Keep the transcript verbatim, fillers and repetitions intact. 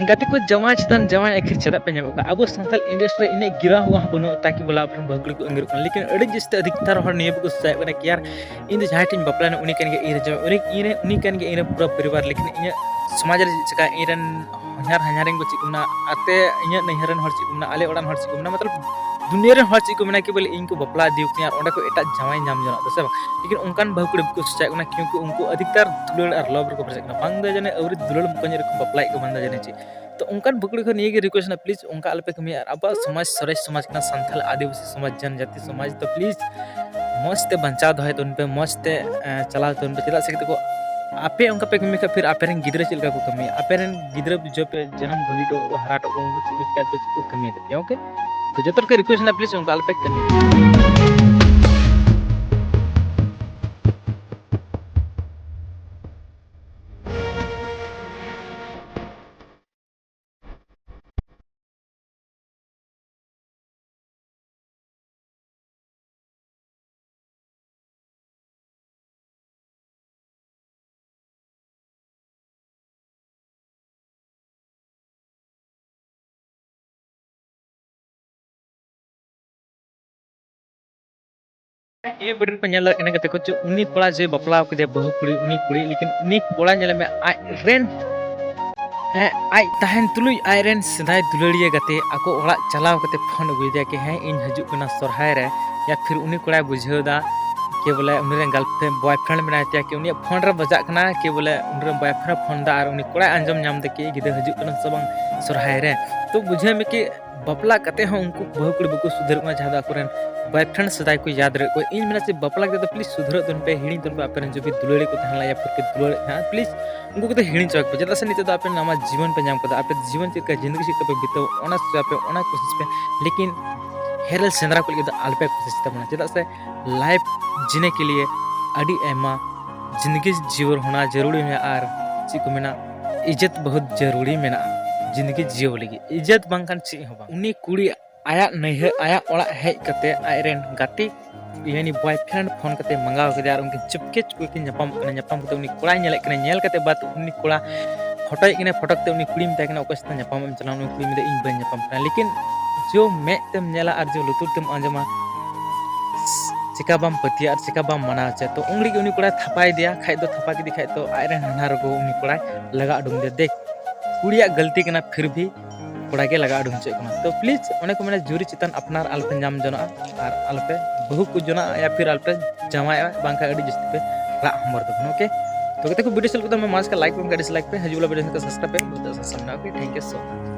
ᱜᱟᱛᱮ ᱠᱚ, ᱡᱟᱶᱟᱭ ᱪᱮᱛᱟᱱ ᱡᱟᱶᱟᱭ ᱟᱹᱠᱷᱤᱨ ᱪᱮᱫᱟᱜ ᱯᱮ ᱧᱟᱢᱚᱜ ᱠᱟᱱᱟ? ᱟᱵᱚ ᱥᱟᱱᱛᱟᱲ ᱤᱱᱰᱟᱥᱴᱨᱤ ᱨᱮ ᱤᱱᱟᱹᱜ ᱜᱤᱨᱟ ᱦᱚᱸ ᱵᱟᱹᱱᱩᱜᱼᱟ, ᱛᱟᱠᱤ ᱵᱚᱞᱮ ᱟᱵᱚᱨᱮᱱ ᱵᱟᱹᱦᱩ ᱠᱩᱲᱤ ᱠᱚ ᱟᱸᱜᱤᱨᱚᱜ ᱠᱟᱱᱟ᱾ ᱞᱮᱠᱤᱱ ᱟᱹᱰᱤ ᱡᱟᱹᱥᱛᱤ ᱟᱫᱷᱤᱠᱛᱟᱨ ᱦᱚᱲ ᱱᱤᱭᱟᱹ ᱵᱟᱠᱚ ᱥᱳᱪᱟᱭᱮᱫ ᱠᱟᱱᱟ ᱠᱤ ᱭᱟᱨ, ᱤᱧ ᱫᱚ ᱡᱟᱦᱟᱸᱭ ᱴᱷᱮᱱ ᱵᱟᱯᱞᱟᱭᱮᱱᱟ, ᱩᱱᱤ ᱠᱟᱱ ᱜᱮᱭᱟ ᱤᱧ ᱨᱮᱱ ᱡᱟᱶᱟᱭ, ᱩᱱᱤ, ᱤᱧ ᱨᱮᱱ, ᱩᱱᱤ ᱠᱟᱱ ᱜᱮᱭᱟ ᱤᱧ ᱨᱮᱱ ᱯᱩᱨᱟᱹ ᱯᱚᱨᱤᱵᱟᱨ᱾ ᱞᱮᱠᱤᱱ ᱤᱧᱟᱹᱜ ᱥᱚᱢᱟᱡᱽ ᱨᱮ ᱪᱮᱫ ᱪᱤᱠᱟ, ᱤᱧ ᱨᱮᱱ ᱦᱚᱧᱦᱟᱨ ᱦᱟᱧᱦᱟᱨᱤᱧ ᱠᱚ ᱪᱮᱫ ᱠᱚ ᱢᱮᱱᱟ, ᱟᱛᱮ ᱤᱧᱟᱹᱜ ᱱᱟᱹᱭᱦᱟᱹᱨ ᱨᱮᱱ ᱦᱚᱲ ᱪᱮᱫ ᱠᱚ ᱢᱮᱱᱟ, ᱟᱞᱮ ᱚᱲᱟᱜ ᱨᱮᱱ ᱦᱚᱲ ᱪᱮᱫ ᱠᱚ ᱢᱮᱱᱟ, ᱢᱚᱛᱞᱚᱵ ᱫᱩᱱᱤᱭᱟᱹ ᱨᱮᱱ ᱦᱚᱲ ᱪᱮᱫ ᱠᱚ ᱢᱮᱱᱟ ᱠᱤ ᱵᱚᱞᱮ ᱤᱧ ᱠᱚ ᱵᱟᱯᱞᱟ ᱤᱫᱤ ᱠᱟᱹᱧᱟ ᱟᱨ ᱚᱸᱰᱮ ᱠᱷᱚᱱ ᱮᱴᱟᱜ ᱡᱟᱶᱟᱭ ᱧᱟᱢ ᱡᱚᱱᱟᱜ ᱫᱚ, ᱥᱮ ᱵᱟᱝ? ᱞᱮᱠᱤᱱ ᱚᱱᱠᱟᱱ ᱵᱟᱹᱦᱩ ᱠᱩᱲᱤ ᱵᱟᱠᱚ ᱥᱳᱪᱟᱭᱮᱫ ᱠᱟᱱᱟ, ᱠᱤᱭᱩᱸᱠᱤ ᱩᱱᱠᱩ ᱟᱫᱷᱤᱠᱛᱟᱨ ᱫᱩᱞᱟᱹᱲ ᱟᱨ ᱞᱚᱵᱷ ᱨᱮᱠᱚ ᱯᱷᱟᱸᱥᱟᱜ ᱠᱟᱱᱟ᱾ ᱵᱟᱝ ᱫᱚ ᱡᱟᱱᱮ ᱟᱹᱣᱨᱤ ᱫᱩᱞᱟᱹᱲ ᱢᱚᱠᱚᱧ ᱨᱮᱠᱚ ᱵᱟᱯᱞᱟᱭᱮᱫ ᱠᱚ, ᱵᱟᱝ ᱫᱚ ᱡᱟᱱᱮ ᱪᱮᱫ᱾ ᱛᱚ ᱚᱱᱠᱟᱱ ᱵᱟᱹᱦᱩ ᱠᱩᱲᱤ ᱠᱚ ᱱᱤᱭᱟᱹ ᱜᱮ ᱨᱤᱠᱩᱭᱮᱥᱴ ᱠᱟᱱᱟ, ᱯᱞᱤᱡ ᱚᱱᱠᱟ ᱟᱞᱚᱯᱮ ᱠᱟᱹᱢᱤᱭᱟ᱾ ᱟᱨ ᱟᱵᱚᱣᱟᱜ ᱥᱚᱢᱟᱡᱽ, ᱥᱚᱨᱮᱥ ᱥᱚᱢᱟᱡᱽ ᱠᱟᱱᱟ, ᱥᱟᱱᱛᱟᱲ ᱟᱹᱫᱤᱵᱟᱹᱥᱤ ᱥᱚᱢᱟᱡᱽ, ᱡᱟᱹᱱ ᱡᱟᱹᱛᱤ ᱥᱚᱢᱟᱡᱽ, ᱛᱚ ᱯᱞᱤᱡ ᱢᱚᱡᱽ ᱛᱮ ᱵᱟᱧᱪᱟᱣ ᱫᱚᱦᱚᱭ ᱛᱟᱵᱚᱱ ᱯᱮ, ᱢᱚᱡᱽ ᱛᱮ, ᱮ, ᱪᱟᱞᱟᱣ ᱛᱟᱵᱚᱱ ᱯᱮ᱾ ᱪᱮᱫᱟᱜ ᱥᱮ ᱜᱟᱛᱮ ᱠᱚ, ᱟᱯᱮ ᱚᱱᱠᱟ ᱯᱮ ᱠᱟᱹᱢᱤ ᱠᱷᱟᱱ ᱯᱷᱤᱨ ᱟᱯᱮ ᱨᱮᱱ ᱜᱤᱫᱽᱨᱟᱹ ᱪᱮᱫ ᱞᱮᱠᱟ ᱠᱚ ᱠᱟᱹᱢᱤᱭᱟ? ᱟᱯᱮ ᱨᱮᱱ ᱜᱤᱫᱽᱨᱟᱹ ᱡᱚᱵ ᱯᱮ ᱡᱟᱱᱟᱢ ᱵᱷᱟᱹᱜᱤ ᱠᱚ, ᱩᱱᱠᱩ ᱦᱟᱨᱟ ᱴᱚᱜ ᱠᱚ, ᱩᱱᱠᱩ ᱪᱮᱫ ᱠᱚ ᱪᱤᱠᱟᱹᱭᱟ, ᱪᱮᱫ ᱠᱚ ᱠᱟᱹᱢᱤᱭᱟ, ᱜᱟᱛᱮ, ᱳᱠᱮ? ᱛᱚ ᱡᱚᱛᱚ ᱦᱚᱲ ᱠᱚ ᱨᱤᱠᱩᱭᱮᱥᱴ ᱢᱮᱱᱟᱜᱼᱟ, ᱯᱞᱤᱡ ᱚᱱᱠᱟ ᱟᱞᱚᱯᱮ ᱠᱟᱹᱢᱤᱭᱟ᱾ ᱱᱤᱭᱟᱹ ᱵᱷᱤᱰᱤᱭᱳ ᱨᱮᱯᱮ ᱧᱮᱞ ᱫᱟᱲᱮᱭᱟᱜ ᱠᱟᱱᱟ ᱜᱟᱛᱮ ᱠᱚ, ᱡᱮ ᱩᱱᱤ ᱠᱚᱲᱟ ᱡᱮ ᱵᱟᱯᱞᱟ ᱠᱮᱫᱮᱭᱟ ᱵᱟᱹᱦᱩ ᱠᱩᱲᱤ, ᱩᱱᱤ ᱠᱩᱲᱤ, ᱞᱮᱠᱤᱱ ᱩᱱᱤ ᱠᱚᱲᱟ ᱧᱮᱞ ᱢᱮ, ᱟᱡ ᱨᱮᱱ, ᱦᱮᱸ, ᱟᱡ ᱛᱟᱦᱮᱱ ᱛᱩᱞᱩᱡ ᱟᱡ ᱨᱮᱱ ᱥᱮᱫᱟᱭ ᱫᱩᱞᱟᱹᱲᱤᱭᱟᱹ ᱜᱟᱛᱮ ᱟᱠᱚ ᱚᱲᱟᱜ ᱪᱟᱞᱟᱣ ᱠᱟᱛᱮ ᱯᱷᱳᱱ ᱟᱹᱜᱩᱭᱮᱫᱮᱭᱟ ᱠᱤ, "ᱦᱮᱸ, ᱤᱧ ᱦᱤᱡᱩᱜ ᱠᱟᱱᱟ ᱥᱚᱨᱦᱟᱭ ᱨᱮ", ᱭᱟ ᱯᱷᱤᱨ ᱩᱱᱤ ᱠᱚᱲᱟᱭ ᱵᱩᱡᱷᱟᱹᱣ ᱮᱫᱟ ᱠᱤ ᱵᱚᱞᱮ ᱩᱱᱤ ᱨᱮᱱ ᱜᱟᱨᱞᱯᱷᱨᱮᱱᱰ, ᱵᱚᱭᱯᱷᱨᱮᱱᱰ ᱢᱮᱱᱟᱭ ᱛᱟᱭᱟ ᱠᱤ ᱩᱱᱤᱭᱟᱜ ᱯᱷᱳᱱ ᱨᱮ ᱵᱟᱡᱟᱜ ᱠᱟᱱᱟ ᱠᱤ ᱵᱚᱞᱮ ᱩᱱᱤ ᱨᱮᱱ ᱵᱚᱭᱯᱷᱨᱮᱱᱰ ᱯᱷᱳᱱ ᱮᱫᱟ ᱟᱨ ᱩᱱᱤ ᱠᱚᱲᱟᱭ ᱟᱸᱡᱚᱢ ᱧᱟᱢ ᱮᱫᱟ ᱠᱤ ᱜᱤᱫᱽᱨᱟᱹ ᱦᱤᱡᱩᱜ ᱠᱟᱱᱟ ᱥᱮ ᱵᱟᱝ ᱥᱚᱨᱦᱟᱭ ᱨᱮ᱾ ᱛᱚ ᱵᱩᱡᱷᱟᱹᱣ ᱢᱮ ᱠᱤ ᱵᱟᱯᱞᱟ ᱠᱟᱛᱮ ᱦᱚᱸ ᱩᱱᱠᱩ ᱵᱟᱹᱦᱩ ᱠᱩᱲᱤ ᱵᱟᱠᱚ ᱥᱩᱫᱷᱟᱹᱨᱚᱜ ᱠᱟᱱᱟ, ᱡᱟᱦᱟᱸ ᱫᱚ ᱟᱠᱚᱨᱮᱱ ᱵᱚᱭᱯᱷᱨᱮᱱᱰ ᱥᱮᱫᱟᱭ ᱠᱚ ᱭᱟᱫ ᱨᱮ ᱠᱚ᱾ ᱤᱧ ᱢᱮᱱᱟ ᱪᱮᱫ, ᱵᱟᱯᱞᱟ ᱠᱟᱛᱮ ᱫᱚ ᱯᱞᱤᱡ ᱥᱩᱫᱷᱟᱹᱨᱚᱜ ᱛᱟᱵᱚᱱ ᱯᱮ, ᱦᱤᱲᱤᱧ ᱛᱟᱵᱚᱱ ᱯᱮ, ᱟᱯᱮ ᱨᱮᱱ ᱡᱩᱫᱤ ᱫᱩᱞᱟᱹᱲᱤ ᱠᱚ ᱛᱟᱦᱮᱸ ᱞᱮᱱᱟ ᱭᱟ ᱯᱷᱤᱨ ᱠᱚ ᱫᱩᱞᱟᱹᱲᱮᱫ ᱛᱟᱦᱮᱸᱱᱟ, ᱯᱞᱤᱡ ᱩᱱᱠᱩ ᱠᱚᱫᱚ ᱦᱤᱲᱤᱧ ᱪᱟᱵᱟ ᱠᱚᱯᱮ᱾ ᱪᱮᱫᱟᱜ ᱥᱮ ᱱᱤᱛᱚᱜ ᱫᱚ ᱟᱯᱮ ᱱᱟᱣᱟ ᱡᱤᱵᱚᱱ ᱯᱮ ᱧᱟᱢ ᱠᱟᱫᱟ, ᱟᱯᱮ ᱡᱤᱵᱚᱱ ᱪᱮᱫ ᱞᱮᱠᱟ, ᱡᱤᱱᱫᱮᱜᱤ ᱪᱮᱫ ᱞᱮᱠᱟ ᱯᱮ ᱵᱤᱛᱟᱹᱣ, ᱚᱱᱟ ᱥᱚᱪᱟᱣ ᱯᱮ, ᱚᱱᱟ ᱠᱳᱥᱤᱥ ᱯᱮ᱾ ᱞᱮᱠᱤᱱ ᱦᱮᱨᱮᱞ ᱥᱮᱸᱫᱽᱨᱟ ᱠᱚ ᱞᱟᱹᱜᱤᱫ ᱫᱚ ᱟᱞᱚᱯᱮ ᱠᱳᱥᱤᱥ ᱛᱟᱵᱚᱱᱟ, ᱪᱮᱫᱟᱜ ᱥᱮ ᱞᱟᱭᱤᱯᱷ ᱡᱤᱱᱮ ᱠᱮ ᱞᱤᱭᱮ ᱟᱹᱰᱤ ᱟᱭᱢᱟ ᱡᱤᱱᱫᱮᱜᱤ ᱡᱤᱭᱚᱱ ᱦᱚᱸ ᱡᱟᱹᱨᱩᱲᱤ ᱢᱮᱱᱟᱜᱼᱟ ᱟᱨ ᱪᱮᱫ ᱠᱚ ᱢᱮᱱᱟ, ᱤᱡᱽᱡᱚᱛ ᱵᱚᱦᱩᱛ ᱡᱟᱹᱨᱩᱲᱤ ᱢᱮᱱᱟᱜᱼᱟ ᱡᱤᱱᱫᱮᱜᱤ ᱡᱤᱭᱚᱱ ᱞᱟᱹᱜᱤᱫ᱾ ᱤᱡᱽᱡᱚᱛ ᱵᱟᱝᱠᱷᱟᱱ ᱪᱮᱫ ᱦᱚᱸ ᱵᱟᱝ᱾ ᱩᱱᱤ ᱠᱩᱲᱤ ᱟᱭᱟᱜ ᱱᱟᱹᱭᱦᱟᱹᱨ, ᱟᱭᱟᱜ ᱚᱲᱟᱜ ᱦᱮᱡ ᱠᱟᱛᱮ ᱟᱡᱨᱮᱱ ᱜᱟᱛᱮ ᱤᱭᱟᱹ ᱩᱱᱤ boyfriend ᱯᱷᱳᱱ ᱠᱟᱛᱮ ᱢᱟᱸᱜᱟᱣ ᱠᱮᱫᱮᱭᱟ ᱟᱨ ᱩᱱᱠᱤᱱ ᱪᱩᱯᱠᱮ ᱪᱩᱯᱠᱮ ᱠᱤᱱ ᱧᱟᱯᱟᱢᱚᱜ ᱠᱟᱱᱟ᱾ ᱧᱟᱯᱟᱢ ᱠᱟᱛᱮ ᱩᱱᱤ ᱠᱚᱲᱟᱭ ᱧᱮᱞᱮᱫ ᱠᱟᱱᱟ, ᱧᱮᱞ ᱠᱟᱛᱮ ᱵᱟᱫ ᱩᱱᱤ ᱠᱚᱲᱟ ᱯᱷᱳᱴᱳᱭᱮᱫ ᱠᱤᱱᱟ, ᱯᱷᱳᱴᱳ ᱠᱟᱛᱮ ᱩᱱᱤ ᱠᱩᱲᱤ ᱢᱮᱛᱟᱭ ᱠᱟᱱᱟ, "ᱚᱠᱚᱭ ᱥᱟᱛᱮ ᱧᱟᱯᱟᱢᱚᱜ ᱮᱢ ᱪᱟᱞᱟᱣ?" ᱩᱱᱤ ᱠᱩᱲᱤ ᱢᱮᱱᱫᱟ, "ᱤᱧ ᱵᱟᱹᱧ ᱧᱟᱯᱟᱢ ᱠᱟᱱᱟ", ᱞᱮᱠᱤᱱ ᱡᱚ ᱢᱮᱫ ᱛᱮᱢ ᱧᱮᱞᱟ ᱟᱨ ᱡᱚ ᱞᱩᱛᱩᱨ ᱛᱮᱢ ᱟᱸᱡᱚᱢᱟ, ᱪᱮᱠᱟ ᱵᱟᱢ ᱯᱟᱹᱛᱭᱟᱹᱜᱼᱟ ᱟᱨ ᱪᱮᱠᱟ ᱵᱟᱢ ᱢᱟᱱᱟᱣ ᱦᱚᱪᱚᱭᱟ? ᱛᱚ ᱩᱱ ᱜᱷᱟᱹᱲᱤᱡ ᱜᱮ ᱩᱱᱤ ᱠᱚᱲᱟᱭ ᱛᱷᱟᱯᱟᱭᱮᱫᱮᱭᱟ, ᱠᱷᱟᱡ ᱫᱚ ᱛᱷᱟᱯᱟ ᱠᱮᱫᱮ ᱠᱷᱟᱡ ᱫᱚ ᱟᱡᱨᱮᱱ ᱦᱟᱱᱦᱟᱨ ᱜᱚ ᱩᱱᱤ ᱠᱚᱲᱟᱭ ᱞᱟᱜᱟ ᱩᱰᱩᱝ ᱠᱮᱫᱮᱭᱟ᱾ ᱫᱮᱠᱷ, ᱠᱩᱲᱤᱭᱟᱜ ᱜᱟᱹᱞᱛᱤ ᱠᱟᱱᱟ, ᱯᱷᱤᱨ ᱵᱷᱤ ᱠᱚᱲᱟ ᱜᱮ ᱞᱟᱜᱟ ᱩᱰᱩᱝ ᱦᱚᱪᱚᱭᱮᱫ ᱠᱟᱱᱟ᱾ ᱛᱚ please, ᱚᱱᱮ ᱠᱚ ᱢᱮᱱᱟ, ᱡᱩᱨᱤ ᱪᱮᱛᱟᱱ ᱟᱯᱱᱟᱨ ᱟᱞᱚᱯᱮ ᱧᱟᱢ ᱡᱚᱱᱚᱜᱼᱟ ᱟᱨ ᱟᱞᱚᱯᱮ ᱵᱟᱹᱦᱩ ᱠᱚ ᱡᱚᱱᱟᱜᱼᱟ ᱭᱟ ᱯᱷᱤᱨ ᱟᱞᱚᱯᱮ ᱡᱟᱶᱟᱭᱚᱜᱼᱟ, ᱵᱟᱝᱠᱷᱟᱱ ᱟᱹᱰᱤ ᱡᱟᱹᱥᱛᱤ ᱯᱮ ᱨᱟᱜ ᱦᱚᱢᱚᱨ ᱛᱟᱵᱚᱱᱟ, okay? ᱛᱚ ᱜᱟᱛᱮ ᱠᱚ, video ᱪᱮᱫ ᱞᱮᱠᱟ ᱢᱟ ᱢᱚᱡᱽ ᱠᱷᱟᱱ like ᱯᱮ, ᱵᱟᱝᱠᱷᱟᱱ dislike ᱯᱮ, ᱦᱤᱡᱩᱜ ᱵᱮᱞᱟ video ᱥᱟᱶᱛᱮ subscribe ᱯᱮ, ᱵᱚᱦᱩᱛ ᱥᱟᱢᱱᱟ, okay? Thank you so much.